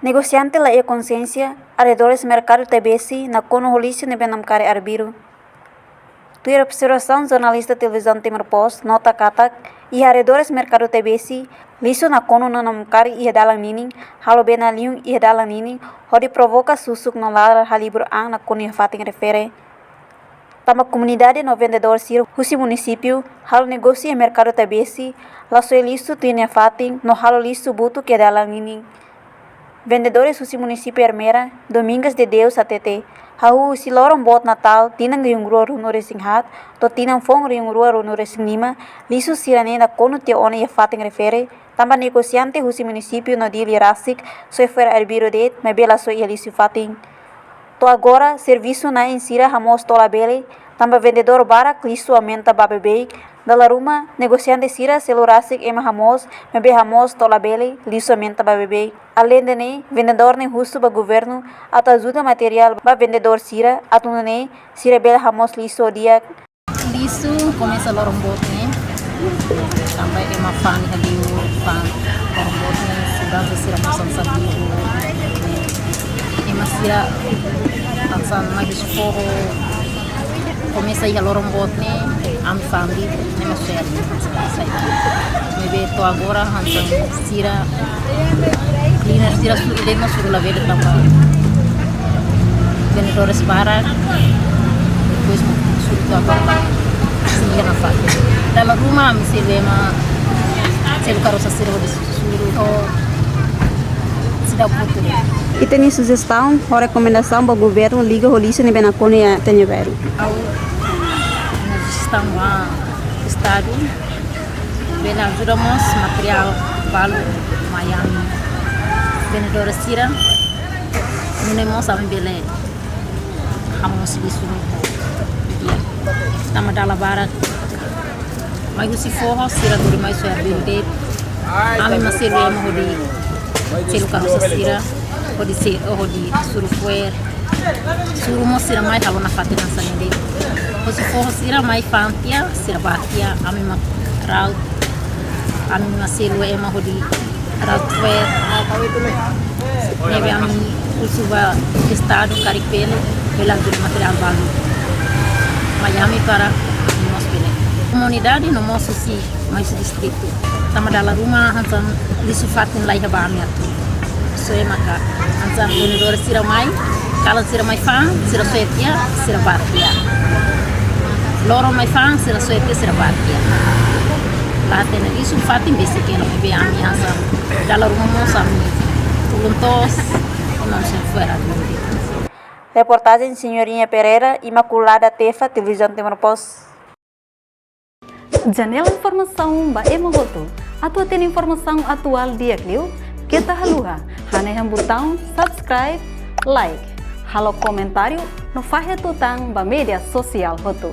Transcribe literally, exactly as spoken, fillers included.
Negosiante la iha konsiénsia, arredores merkadu Taibesi nakonu ho lixu ne'ebé namkari arbiru. Tuir observasaun jornalista Televizaun Timor Post, nota katak, iha arredores merkadu Taibesi, lixu nakonu no namkari iha dalan ninin, halo bee nalihun iha dalan ninin, hodi provoka susuk no ladra halibur an nakonu iha fatin refere. Tanba komunidade no vendedór sira husi munisípiu halo negósiu iha merkadu Taibesi, la soe lixu tuir nia fatin no halo lixu butuk iha dalan ninin. Vendedores husi munisípiu Ermera, Domingas de Deus hatete, hahú husi loron boot Natál tinan rihun rua ruanulu resin haat to'o tinan foun rihun rua ruanulu resin lima, lixu sira-ne'e nakonu tiha ona iha fatin refere, tanba negosiante husi munisípiu no Dili rasik soe fo'er arbiru de'it, maibé la soe iha lixu fatin. To'o agora, servisu na'in sira hamoos to'o labele, tanba vendedór barak lixu aumenta ba beibeik, dala ruma, negosiante sira selu rasik ema hamoos, maibé hamoos to'o labele, lixu aumenta ba beibeik. Aleinde ne'e, vendedór ne'e husu ba governu atu ajuda materiál ba vendedór sira, atu nune'e sira bele hamoos lixu di'ak. Lixu komesa loron boot ne'e. Tanba ema fa'an iha liur, fa'an loron boot ne'e, seguransa sira mós hanesan liur. Ema sira hanesan mai husi foho. Komesa iha loron boot ne'e, ami fa'an liur, ne'e mós seri. Maibé to'o agora hanesan sira, cleaner sira suru de'it no suru labele tanba vendedores barak, depois suru to'o agora. Sira nafatin. Dala ruma ami selu ema, selu karosa sira hodi suru to'o Seidauk Putu. Ita-nia sujestaun ho rekomendasaun ba governu liga ho lixu ne'ebé nakonu iha Tanjung Peru. Ha'u-nia sujestaun ba Estadu bele ajuda mós materiál balu mai ami. Vendedór sira, nune'e mós ami bele hamoos lixu no. Ya. Tanba dala barak mai husi foho, sira duri mai soe arbiru de'it. Ami mak selu ema hodi selu karosa sira, hodi se, hodi suru fo'er. Suru mós sira mai halo nafatin hanesan ne'e de'it. Husi foho sira mai fa'an tiha, sira bá tiha, ami mak rau. Ami mak selu ema hodi rau fo'er. Ne'ebé ami husu ba Estadu karik bele, bele ajuda materiál balu mai ami para ami mós bele. Komunidade no mós husi mai husi distritu. Tanba dala ruma hanesan lixu fatin la iha ba ami atu. Soe maka hanesan vendedór sira mai, kalan sira mai fa'an, sira soe tiha, sira bá tiha. Loron mai fa'an, sira soe tiha, sira bá tiha. La hatene lixu fatin besik hela, maibé ami hanesan dala ruma mós ami ulun toos, ami selu fo'er arbiru de'it. Reportajen Senhorinha Pereira, Imaculada Tefa, Televizaun Timor Post. Janela informasaun ba ema hotu. Atu hatene informasaun atuál di'ak liu, keta haluha hanehan butaun subscribe, like, halo komentáriu no fahe tutan ba média sosiál hotu.